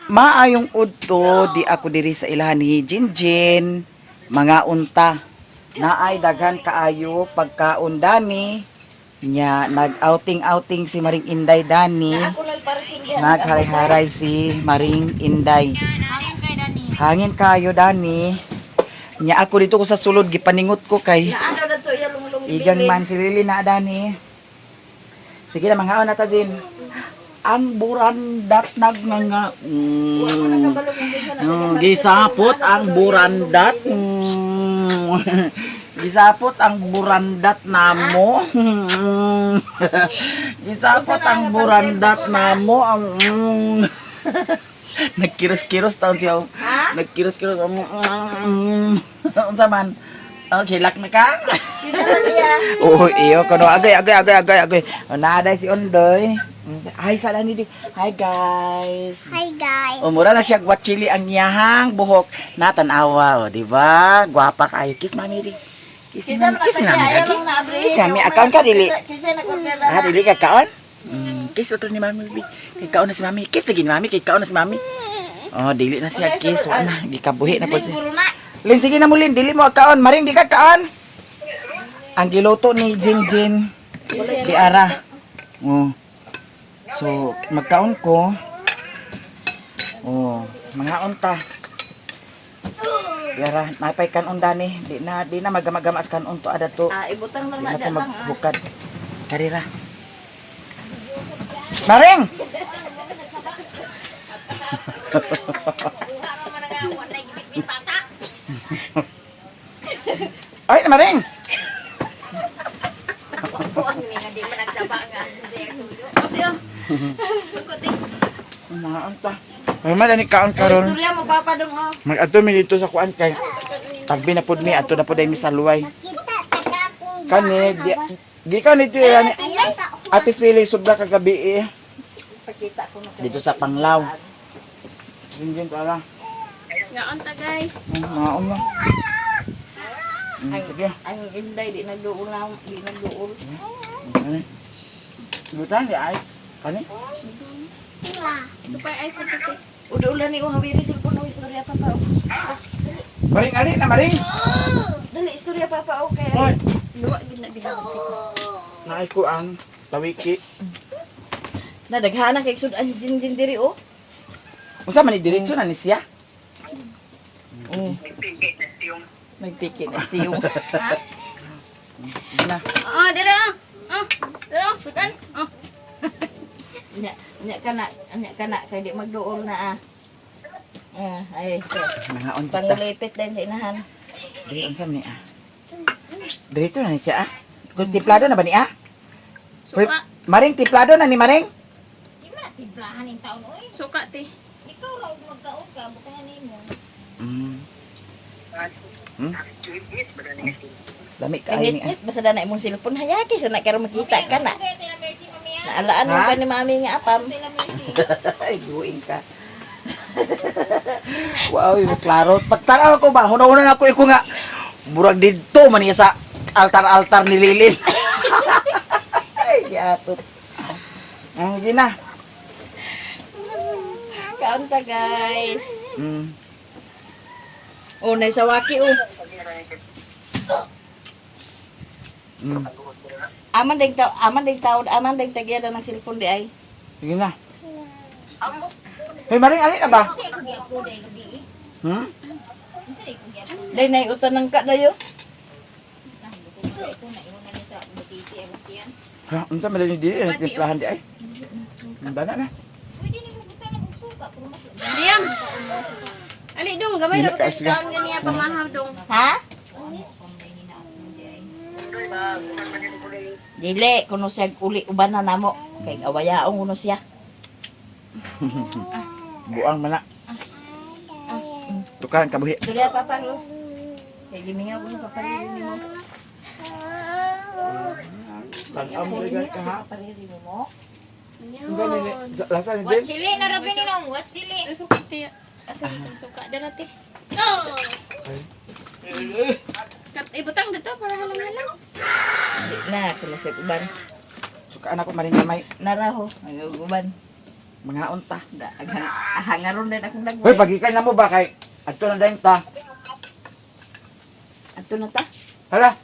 Maayong udto, di ako diri sa ilahan ni Jinjin, mga unta. Naay daghan kaayo pagkaon dani. Nya nag-outing-outing si Maring Inday dani. Nagharay-haray si Maring Inday. Hangin kayo dani. Nya ako dito ko sa sulod, gipaningot ko kay Ano na to iya lunglong? Igang man si Lily na dani. Sige na, mga na ta din. Ang burandat nagnganga. Gisapot ang burandat. Gisapot ang burandat namo. Gisapot ang burandat namo. Nagkiros-kiros taon siya, oh. Nagkiros-kiros. Unsa man? Okay, lock na ka? Oo, iyo kono. Agay, agay, agay, agay, agay. O, naaday si Ondoy. Hi sa ni di. Hi, guys. Hi, guys. O, mura na siya chili ang iyahang buhok. Natanawa, o, di ba? Gwapa kayo. Kiss mami di. Kiss mami. Kiss mami lagi. Kiss mami. Akaon ka dili. Kisa na order. Ah, dili ka kaon? Kiss utro ni mami bi. Kay kaon na si mami. Kiss lagi ni mami, kay kaon na si mami. Oh, dili na siya kiss. Wa na, gikabuhi na po siya. Lin, sige na mo, Lin, dili mo kaon. Maring, di ka kaon. Ang giluto ni Jin Jin di ara. Oh. So, magkaon ko. Oh, mga unta. Yara, napay kanon dani. Di na magamagama as kanon to ada to. Ah, ibutang lang Di na na dyan ko lang ah. maghukad. Karira. Maring! Ay, Maring! Mga anta. Ay, madani kaon karon. Istorya mo papa dong oh. Mag-adto mi dito sa kuan kay tagbi na pud mi, adto na pud ay mi sa luway. Nakita ta akong Kani di, di ka nito yan. Ayaw ta. Ate Philly sobra kagabi eh. Pakita ko na. Dito sa Panglao. Sinjin para. Ngaon ta, guys. Mga ulo. Sige. Ang Inday di nagduol na, di nagduol. Kani. Butan di ice. Kani? Tupay ay sa kape. Udulan ni oh hawiri cellphone oh, istorya papa oh. Maring, ali na maring. Dali, istorya papa oh kay. Hoy. Luwa gid na bihag. Naay ko ang tawiki. Na daghana kay sud ang Jinjin diri oh. Unsa man ni diretso na ni siya? Nagtiki na tiyong. Na. Ah, dira. Ah, dira, sukan. Ah. Nya nya kana kay di magduol na ah. Ah, ay so. Mga unta. Pangulipit din sa inahan. Dili, unsa man ni ah? Diretso na ni siya ah. Kung timplado na ba ni ah? Hoy, Suka. Maring, timplado na ni Maring? Di man timplahan ning taon oy. Suka ti. Ikaw ra og magkaon ka bukan nimo. Lami kaayo ni ah. Kangit basta na imong cellphone hayaki sa na karon makita ka na. Kay Tila Mercy mamaya. Naalaan mo Ha? ka ni mami nga apam. Tila Mercy. Ay, buing ka. Wow, yung klaro. Pagtanaw ko ba, huna-huna na ako iko nga. Murag didto man niya sa altar-altar ni Lilin. Ay, giatot. Ang gina. Kaon ta, guys. Oh, nay sawaki oh. Aman ding taw, aman ding taod, aman ding tagya ng cellphone di ay. Sige na. Hoy, Maring, alin na ba? Kasi ako gi-upload ay gabi. Hmm? Unsa day ko gi-upload? Day nay utan ng ka dayo. Ko na ingon na ni sa butiki ang tiyan. Ha, unsa man ni dili timplahan di ay? Bana na. Pwede nimo butan og suka pero mas Diyam. Ali dong, gamay ra Dili ba ka siya. kaon ganiya pamahaw dong. Ha? Dili kuno siya uli uban na namo kay awayaong kuno siya. Buang man na. Tukaran kabuhi. Surya papa lo. Kay gimingaw kuno papariri nimo. Tan-aw mo ligay ka ha. Papariri nimo. Yun. Lasa ni What Jen? sili na rabi ni nong? What sili? Suka ti. Asa itong suka dira ti. Oh. Kat ibutang dito para halang-halang. Di na kuno siya uban. Sukaan ako maring gamay. Naraho, ang uban. Mga unta. Hangaron din akong Hoy, dagway. pagikan na mo ba kay adto na dayon ta. Adto na ta. Hala.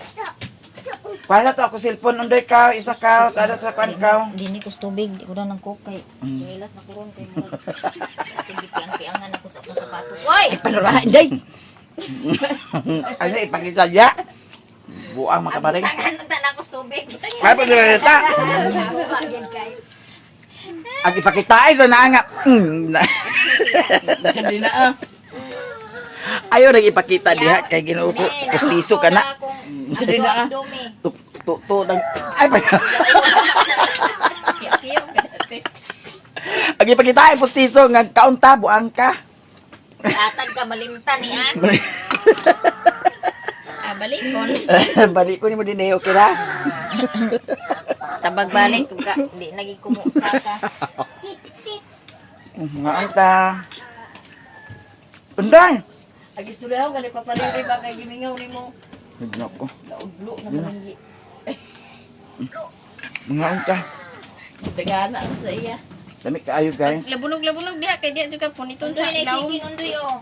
Kuha to ako cellphone undoy ka, isa ka, tada sa kuan ka. Dini ko tubig, di ko na nang coke kay sinilas na kuron kay murag. Piang-piangan ako sa akong sapatos. Oy! Ay, panurahan day. Ano ipakita niya? Buang makabaring. Tangan unta na ako sa tubig. Ay, pag ta. Bagyan kayo. Ang ipakita ay sa naa nga. Bisan din na ah. Ayaw nang ipakita diha kay Ginoo ko. Pustiso ka na. Bisan din na ah. Dumi. Tu tu tu nang ay pa. Ang ipakita ay pustiso nga kaunta buang ka. Atag ka malimtan ni an. Ah, balikon. Balik ko nimo din eh, okay ra? Tabag balik ka, di nagi kumusa ka. Nga unta. Unday. Ang istorya ko kani papariri ba kay gimingaw nimo. Nako. Naudlo na man gi. Mga unta. Dagana ako sa iya. Dami kaayo guys. Labunog-labunog diha kay diha jud ka puniton Undoy sa na ilawom. sikin undoy oh.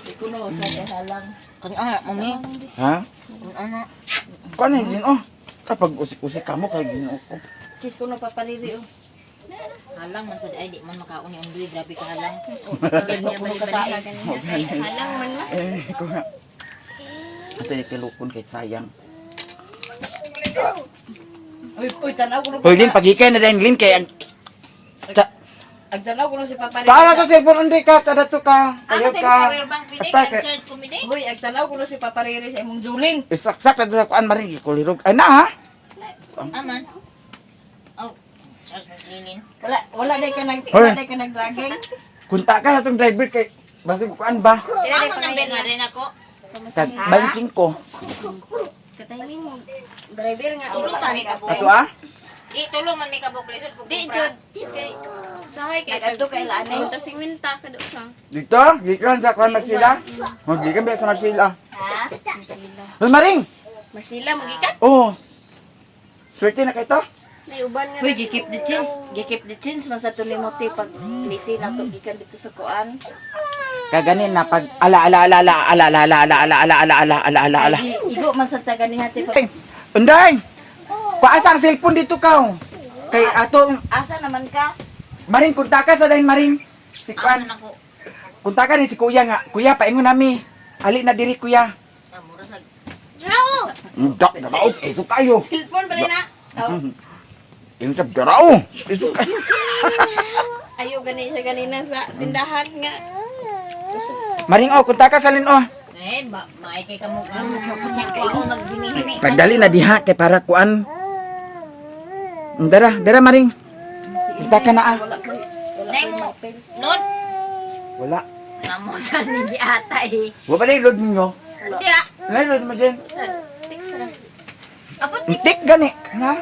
Di ko na sa kay halang. Kan ah, mami. Ha? Ano? Kuan na din oh. Kapag usik-usik ka mo kay Ginoo ko. Sis ko na papariri oh. Halang man sa ay di man makaon ni undoy, grabe ka halang. Dagana ko katain. Halang man na. Eh, ko nga. Ito yung kilukon kay sayang. Uy, uy, tanaw ko na. Hoy, Lin, pagikay na din, Lin, kay ang... Ang tanaw ko na si papariri. Paala to cellphone, hindi ka, kada to ka. Ako Ayaw tayo ka. sa power bank pwede Apa, kay kay- charge ko midi. Uy, ang tanaw ko na si papariri sa imong julin. Isaksak na doon sa kuan maring, ikulirog. Ay na, ha? Aman. Oh, charge mo linin. Wala, wala day ka nag, Hoy. wala day ka nagdragging. Kunta ka sa itong driver kay... Basig kuan ba? Ako number na rin ako. Sa banking ko. Katiming mo. Driver nga. Tulo man may kabuk. Ato ah? Di tulo man may kabuk lisod pug Di jud kay usahay kay Nag-adto kay Lanay. Ta 50 kada usa. Dito, gikan sa kuan Marsila. Magikan ba sa Marsila? Ha? Marsila. Hoy, Maring! Marsila magikan. Oh. Swerte na kay to? Nay uban nga. Uy, gikip the chins. Gikip the chins man sa tulimote pag liti na to gikan dito sa kuan. Kaganin na pag ala ala ala ala ala ala ala ala ala ala ala ala ala ala ala. Ay, Igo man sa taga ni hati pag Unday! Kuasa ang cellphone dito ka. oh. Kay ato asa naman ka? Maring kunta ka sa dahin Maring. Si Kwan. Aman ako. Kunta ka ni si Kuya nga. Kuya paingon nami. Ali na diri kuya. Ah, mura sa Draw. Ndak darao eh so kayo. Cellphone pa rin na. Oh, Yung sa darao. Eh so kayo. Ayaw gani siya ganina sa tindahan nga. Maring oh kunta ka sa lin oh. Eh, ba, maay kay kamo ka. Ako naghingi-hingi. Pagdali na diha kay para kuan. Dara, dara Maring. Kunta ka na ah. Wala ko. Wala Nay ko mo. mapil. Lord, Wala. namo sa ni giata eh. Wa ba na load ninyo? Diya. Wala load mo din. Text ra. Apot Tik gani. Ha?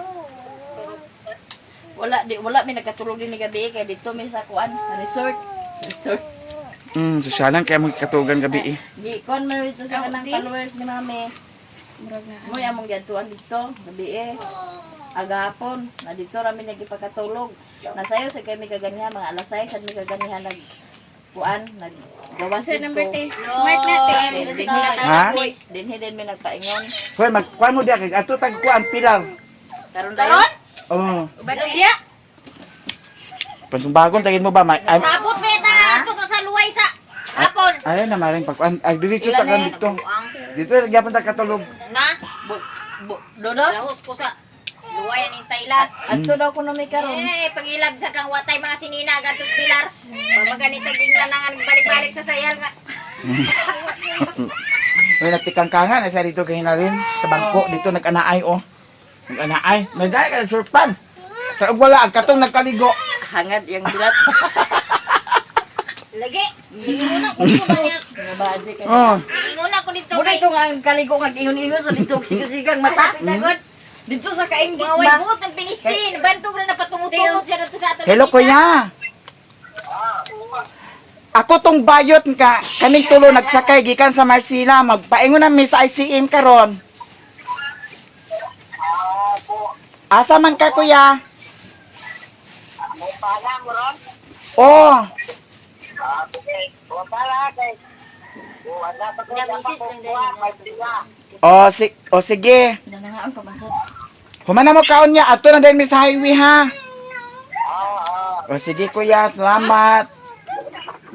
Wala di wala mi nagkatulog din ni gabi kay dito mi sa kuan sa resort. Resort. Sosyalan kaya mo katugan gabi eh. Gi kuan man dito sa kanang followers ni mami. Murag na. Moy among giadtuan dito gabi eh. Agahapon na dito ra mi nagipakatulog. Nasayo sa kay mi kaganiha mga alas 6 sad mi kaganiha nag kuan naggawas Sa number dito. 10. Smart na te. Ha? Dinhi din mi nagpaingon. Hoy, magkuan mo diha kay ato tag kuan pilar. Karon dayon. Oh. Uban diya. Pansumbagon tagin mo ba? May, ay, Sabot me ta ato sa saluway sa hapon. ay na maring pagkuan. Ay dito Ilan ta kan eh? dito. Buang Dito gyapon ta katulog. na. Bu, bu, dodo. Lahos ko sa luway ani styla. Adto daw kuno mi karon. Eh, pagilab sa kang watay mga sinina gadto pilar. Mamaganit ang gingna nga nagbalik-balik sa sayal nga. May nagtikangkangan ay sa dito kay hinalin sa bangko dito nag-anaay oh. Nag-anaay. May gaya ka surpan. Sa ug wala ang katong nagkaligo. Hangad yang bilat. Lagi. Ingon ako dito ba niya? Nga ba di kay. Oh. Ingon ako dito Muna kay ito nga ang kaligo nga ingon-ingon sa dito sigang mata. Dito sa kainggit mga way ba? buot ang pinistin. Bantog na napatungo-tungod siya dito sa ato. Hello kuya. Ako tong bayot ka kaning tulo nagsakay gikan sa Marsila magpaingon na mi sa ICM karon. Asa man ka kuya? Oh, Na-misis lang dahil. oh, si oh sige. Pinanangaan pa man sad. Humana mo kaon niya ato na din mi sa highway ha. Oh, sige kuya, salamat.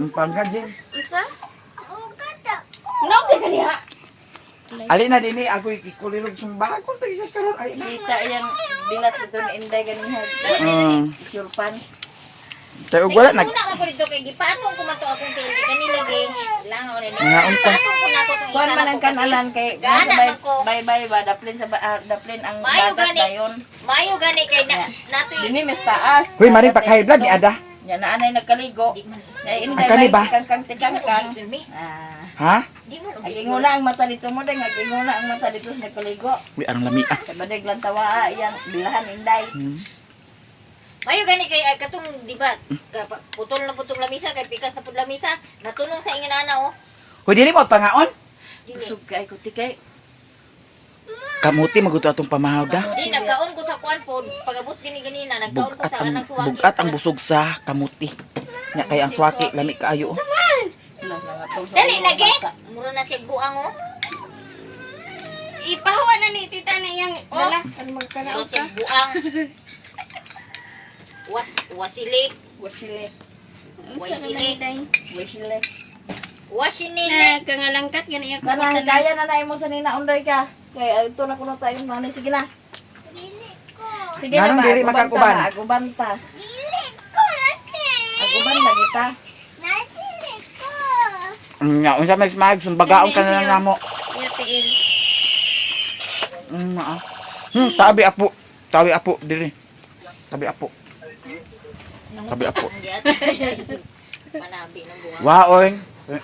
Pangka Jin. Unsa? No, di kaniya. Ali na dinhi ako ikulilog sumba ko tayo karon ali na. Kita iyang bilat dito ni Inday ganiha. Isulpan. Tayo og wala nag Muna man ko dito kay gipatong ko man to akong tiil kanila gi. Langaw na ni. Mga unta. Gipatong ko na ako tong Kuan isa man na ang ko kasi. kanalan kay Gana bye man ko. bye bye ba daplin sa daplin ang Maayo dagat gani. dayon. Maayo gani kay na natoy. Dini mas taas. Hoy, maring pag-high blood ni Ada. Nya na anay nagkaligo. Di man. Nya Ang Inday kani bay ba? kang kang tikang kang. Pirmi. Ah. Ha? Di man. Ay inguna ang mata dito mo dai, inguna ang mata dito sa nagkaligo. Uy, arang lami ah. Sa badig lang tawa ah, iyang bilahan Inday. Maayo gani kay ay, katong di ba putol na putong lamisa kay pikas na pud lamisa natulong sa ingan ana oh. Hoy, dili mo pangaon. Dili. Busog kay kuti kay. Kamuti maguto atong pamahaw da. Di nagkaon ko sa kuan po pagabot gini ganina nagkaon ko Bugat sa ang anang suwaki. bugat ang busog sa kamuti. Nya kay ang swaki lami kaayo. oh. Wala, nangatol sa Dali ulo. lagi. Mura na siya buang oh. Ipahuwa na ni tita na iyang dala. Ano magtanaw Mura ka? siya buang. Was wasili. Wasile. Unsa na man day? Wasile. Washinili. Na kangalangkat gani iya Kanang kukutan. kaya na na imo sa nina undoy ka. Kay ito na kuno tayo nanay sige na. Sige na Nganong ba? dili Aguban ta makakuban? ba? Aguban ta. Aguban lagi ta. Nya unsa may smag sumbagaon ka na lang namo. Iya tiil. Ah. Tabi apo. Tabi apo diri. Tabi apo. Sabi apo. Manabi ng buang. Waoy.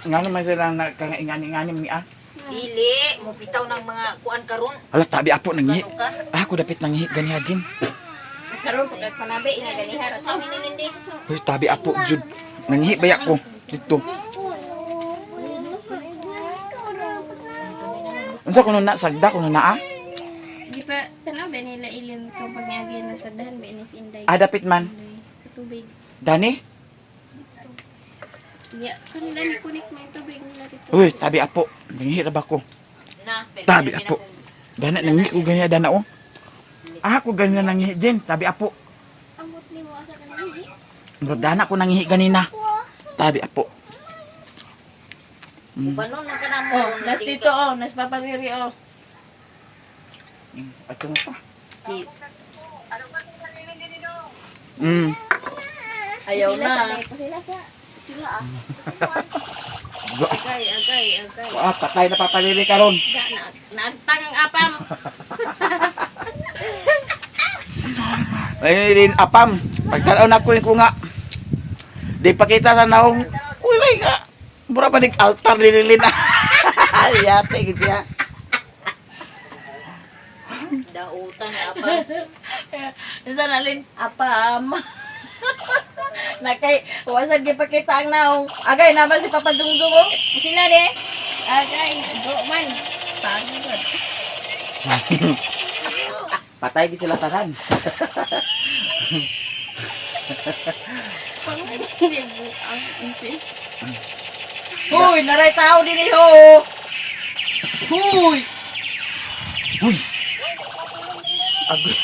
Ngano man sila nagkaingani-ingani ni ah. Dili, mupitaw ng mga kuan karon. Ala tabi apo nanghi. Kano ka? Ah, ako dapit nanghi ganiha Jin. Karon pag panabi Nga ganiha ra sa amin ni Lindy. Uy, tabi apo jud. Nanghi baya ko dito. Unsa kuno na sagda kuno na ah? Di pa tanaw ba nila ilin itong pag-iagi na sa dahan ba ni si Inday. Ah, dapit man. Inday, sa tubig. Dani? Iya, kanila ni kunik mo yung tubig nila dito. Uy, tabi apo. Nanghi ra ba ko? Na, pero Tabi apo. Dana nanghi ko ganiha dana oh. Ah, ko ganiha nanghi Jin, tabi apo. Amot ni mo asa ka nanghi. Murag dana ko nanghi ganina. Tabi apo. Ubanon man ka na mo. Oh, nas dito oh, nas papariri oh. Ato na pa. Ki- Ayaw na. Sila sa sila ah. Agay, agay, agay. Ah, patay na papalili karon. Ga na naagtang ang apam. Ay, din apam. Pagtanaw na ko yung kunga. Di pa kita sa naong kulay nga. Mura pa nig altar nililin. Yate gid siya. Dautan ni apa. Isa na lin apam. Nakay wasan gipakita ang naong. Agay naman si Papa Jungjung oh. Sila de. Agay, go man. Pagod. Patay gid sila tanan. Pagod. Hindi buang insi. Huy, naray tao din eh, ho. Huy. Uy. Agoy.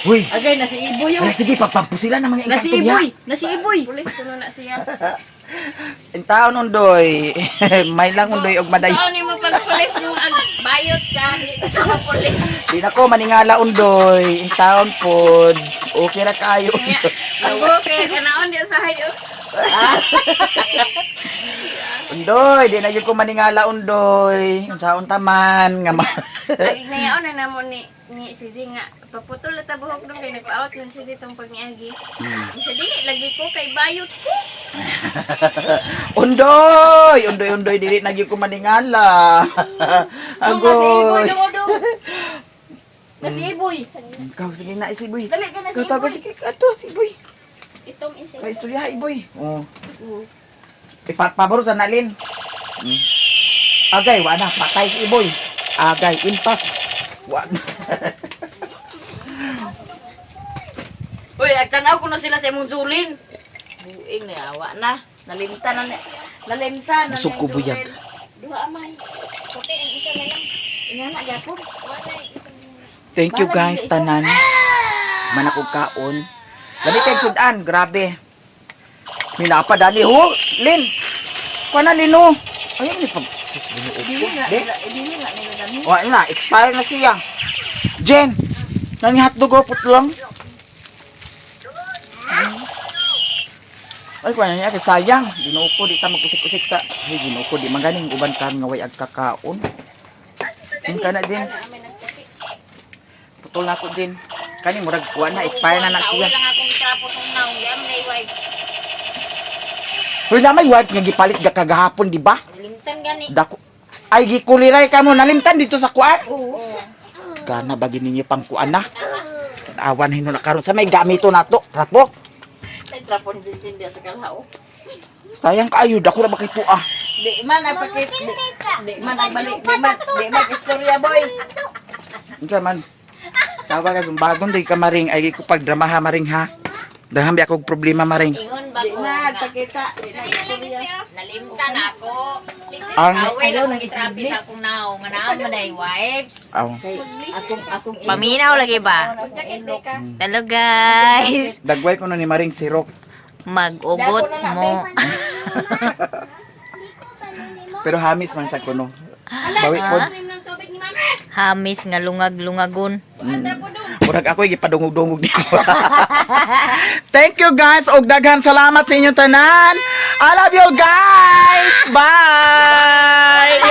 Uy. Agay na si Iboy oh. Ala, sige, pagpampusilan ng mga Na si engkanto niya. Iboy, na si Iboy. Pulis kuno na siya. Ang taon undoy. May lang undoy og maday. Saan mo pagpulis yung ag bayot ka, dili ka mapulis. Di na ko maningala undoy. In taon pod. Okay ra kayo. Ang buhok kay kanaon di sa hayo. Undoy, di na yun ko maningala undoy. Unsaon taman nga ma. Ag nayaon na namo ni ni si G nga paputol na ta buhok dong kay nagpaawat man si G tong pagniagi. Sa dili lagi ko kay bayot ko. Undoy, undoy, undoy dili na gyud ko maningala. Dong, na si Iboy Agoy. dong oh, dong. Na si Iboy. Ikaw sige na si Boy. Dali ka na si Ikaw tago Iboy. sige ato si Boy. Itong isa. Kay istorya Iboy. Oh. Ipatpabor sa nalin. Agay, wa na patay si Iboy. Agay, impas. Wa na. Uy, agtanaw ko na sila sa imong julin. Buing na awa na. Nalimta na ni. Nalimta na. Busog ko, buyag. Duha amay. Puti ang isa na lang. Ingana gyapon. Thank you guys, tanan. Manakog kaon. Lami kay sudan, grabe. Minapa dani ho, Lin. Kuha na Lino. Ayaw ni pag sus, Ginoo ko. Dili na, Di. dili na nila dami. Wa na, expire na siya. Jen, nani hotdog oh, putlong. Ay, kuha na niya, kay sayang. Ginoo ko, di ta magkusik-kusik sa... Ay, Ginoo ko, di man ganing uban kan nga way agkakaon. Yung ka na, Jen. Putol na ako, Jen. Kani, murag kuha na, expire na na Kaaway siya. lang akong itrapo sa naong gam na wipes. Hoy, na may wife nga gipalit ga kagahapon, di ba? Nalimtan gani. Dako. Ay, gikuliray ka mo, nalimtan dito sa kuan. Oo. Gana ba ninyo pang kuan na? Awan hino na karon sa may gamito na to. Trapo. Ay, trapon din din sa kalhao. Sayang kaayo, dako na ba kay tuah. Di man ay pakit. Di man ay balik. Di man istorya, boy. Unsa man? Tawa ka bagong di ka maring ay ko pagdramaha maring ha. Daham bi akong problema maring. Ingon ba Di ko man nga pakita. Di man istorya. nalimtan ako. Ang Away Ayaw lang ng akong itrapi sa akong naong nga naon man ay wipes. Aw. Kay akong Paminaw lagi ba? Jacket di ka. Hello guys. Dagway ko no ni maring sirok. Mag-ugot mo. Pero hamis man sa kuno. Bawi pod. Inom ng tubig ni mama. Hamis nga lungag-lungagon. Murag ako gipadungog-dungog niko. Thank you guys og daghan salamat sa inyong tanan. I love you guys. Bye.